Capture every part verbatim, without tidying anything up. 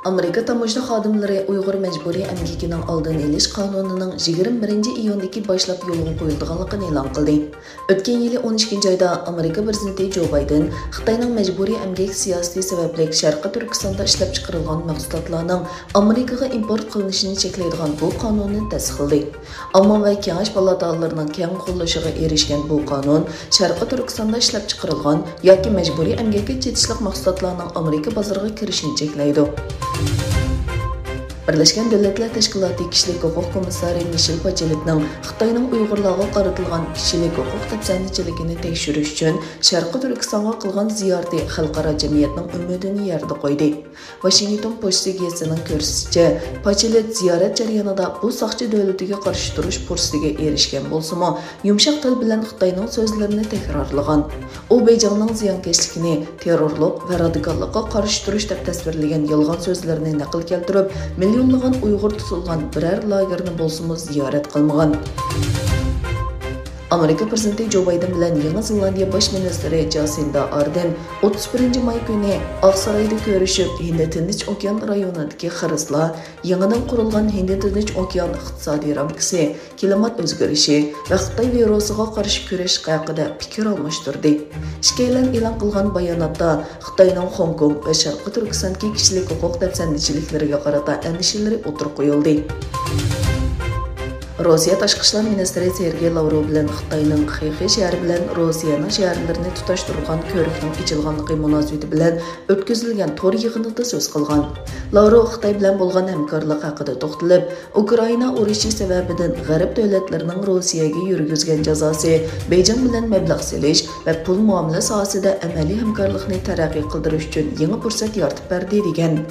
ئامېرىكا تاموژنا خادىملىرى ئۇيغۇر مەجبۇرىي ئەمگىكىنىڭ ئالدىنى ئېلىش قانۇنىنىڭ يىگىرمە بىرىنچى ئىيۇندىكى باشلاپ يولغا قويۇلىدىغانلىقىنى ئېلان قىلدى. ئۆتكەن يىلى ئون ئىككىنچى ئايدا ئامېرىكا پىرېزىدېنتى جو بايدېن خىتاينىڭ مەجبۇرىي ئەمگەك سىياسىتى سەۋەبلىك شەرقىي تۈركىستاندا ئىشلەپچىقىرىلغان مەھسۇلاتلارنىڭ ئامېرىكىغا ئىمپورت قىلىنىشىنى چەكلەيدىغان بۇ قانۇننى تەستىقلىدى. ئامما ۋە كېڭەش پالاتالىرىنىڭ كەڭ قوللىشىغا ئېرىشكەن بۇ قانۇن شەرقىي تۈركىستاندا ئىشلەپچىقىرىلغان ياكى مەجبۇرىي ئەمگەككە چېتىشلىق مەھسۇلاتلارنىڭ ئامېرىكا بازىرىغا كىرىشىنى چەكلەيدۇ. بىرلەشكەن دۆلەتلەر تەشكىلاتى كىشىلىك ھوقۇق كومىسسارى مىشېل باچېلېتنىڭ خىتاينىڭ ئۇيغۇرلارغا قارىتىلغان كىشىلىك ھوقۇق دەپسەندىچىلىكىنى تەكشۈرۈش ئۈچۈن شەرقىي تۈركىستانغا قىلغان زىيارىتى خەلقئارا جەمئىيەتنىڭ ئۈمىدىنى يەردە قويدى. ۋاشىنگتون پوستى گېزىتىنىڭ كۆرسىتىشىچە، پاچېلېت زىيارەت جەريانىدا بۇ ساقچى دۆلىتىگە قارشى تۇرۇش پۇرسىتىگە ئېرىشكەن بولسىمۇ، يۇمشاق تىل بىلەن خىتاينىڭ سۆزلىرىنى تەكرارلىغان. ئۇ بېيجىڭنىڭ زىيانكەشلىكىنى، تېررورلۇق ۋە رادىكاللىققا قارشى تۇرۇش دەپ تەسۋىرلىگەن يالغان سۆزلىرىنى نەقىل كەلتۈرۈپ، مىليونلىغان ئۇيغۇر تۇتۇلغان بىرەر لاگېرنى بولسىمۇ زىيارەت قىلمىغان. ئامېرىكا پىرېزىدېنتى جو بايدېن بىلەن يېڭى زېلاندىيە باش مىنىستىرى جاسىندا ئاردېن ئوتتۇز بىرىنچى ماي كۈنى ئاقسارايدا كۆرۈشۈپ، ھىندى تىنچ ئوكيان رايونىدىكى خىرىسلار، يېڭىدىن قۇرۇلغان ھىندى تىنچ ئوكيان ئىقتىسادىي رامكىسى، كىلىمات ئۆزگىرىشى ۋە خىتاي ۋىرۇسىغا قارشى كۈرەش ھەققىدە پىكىر ئالماشتۇردى. ئىككىيلەن ئېلان قىلغان باياناتتا خىتاينىڭ خوڭكوڭ ۋە شەرقىي تۈركىستاندىكى كىشىلىك ھوقۇق دەپسەندىچىلىكلىرىگە قارىتا ئەندىشىلىرى ئوتتۇرىغا قويۇلدى. روسىيە تاشقى ئىشلار مىنىستىرى سېرگېي لاۋروۋ بىلەن خىتاينىڭ خېخې شەھىرى بىلەن روسىيەنىڭ شەھەرلىرىنى تۇتاشتۇرىدىغان كۆۋرۈكنىڭ ئېچىلغانلىقى مۇناسىۋىتى بىلەن ئۆتكۈزۈلگەن تور يىغىنىدا سۆز قىلغان. لاۋروۋ خىتاي بىلەن بولغان ھەمكارلىق ھەققىدە توختىلىپ، ئۇكرائىنا ئۇرۇشى سەۋەبىدىن غەرب دۆلەتلىرىنىڭ روسىيەگە يۈرگۈزگەن جازاسى بېيجىڭ بىلەن مەبلەغ سېلىش ۋە پۇل مۇئامىلە ساھەسىدە ئەمەلىي ھەمكارلىقنى تەرەققىي قىلدۇرۇش ئۈچۈن يېڭى پۇرسەت يارىتىپ بەردى، دېگەن.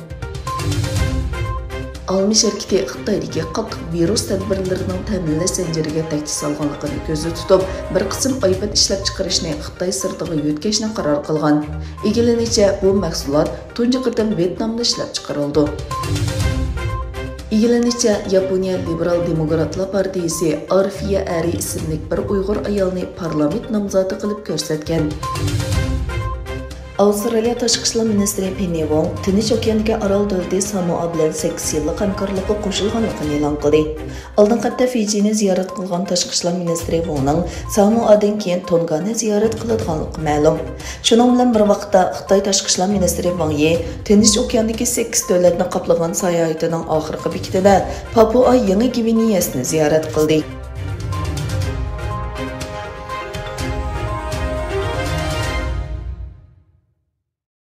ئالما شىركىتى خىتايدىكى قاتتىق ۋىرۇس تەدبىرلىرىنىڭ تەمىنلەش زەنجىرىگە تەكچە سالغانلىقىنى كۆزدە تۇتۇپ، بىر قىسىم ئايپاد ئىشلەپچىقىرىشنى خىتاي سىرتىغا يۆتكەشنى قارار قىلغان. ئىگىلىنىشىچە، بۇ مەھسۇلات تۇنجى قېتىم ۋيېتنامدا ئىشلەپچىقىرىلىدۇ. ئىگىلىنىشىچە، ياپونىيە لىبېرال دېموكراتلار پارتىيىسى ئارفىيە ئەرى ئىسىملىك بىر ئۇيغۇر ئايالنى پارلامېنت نامزاتى قىلىپ كۆرسەتكەن. ئاۋسترالىيە تاشقى ئىشلار مىنىستىرى پېننى ۋوڭ تىنچ ئوكياندىكى ئارال دۆلىتى ساموئا بىلەن سەككىز يىللىق ھەمكارلىققا قوشۇلغانلىقىنى ئېلان قىلدى. ئالدىنقى ھەپتە فىجىنى زىيارەت قىلغان تاشقى ئىشلار مىنىستىرى ۋوڭنىڭ ساموئادىن كېيىن تونگانى زىيارەت قىلىدىغانلىقى مەلۇم. شۇنىڭ بىلەن بىر ۋاقىتتا، خىتاي تاشقى ئىشلار مىنىستىرى ۋاڭ يى تىنچ ئوكياندىكى سەككىز دۆلەتنى قاپلىغان ساياھىتىنىڭ ئاخىرقى بېكىتىدە پاپۇئا يېڭى گۋىنېيەسىنى زىيارەت قىلدى.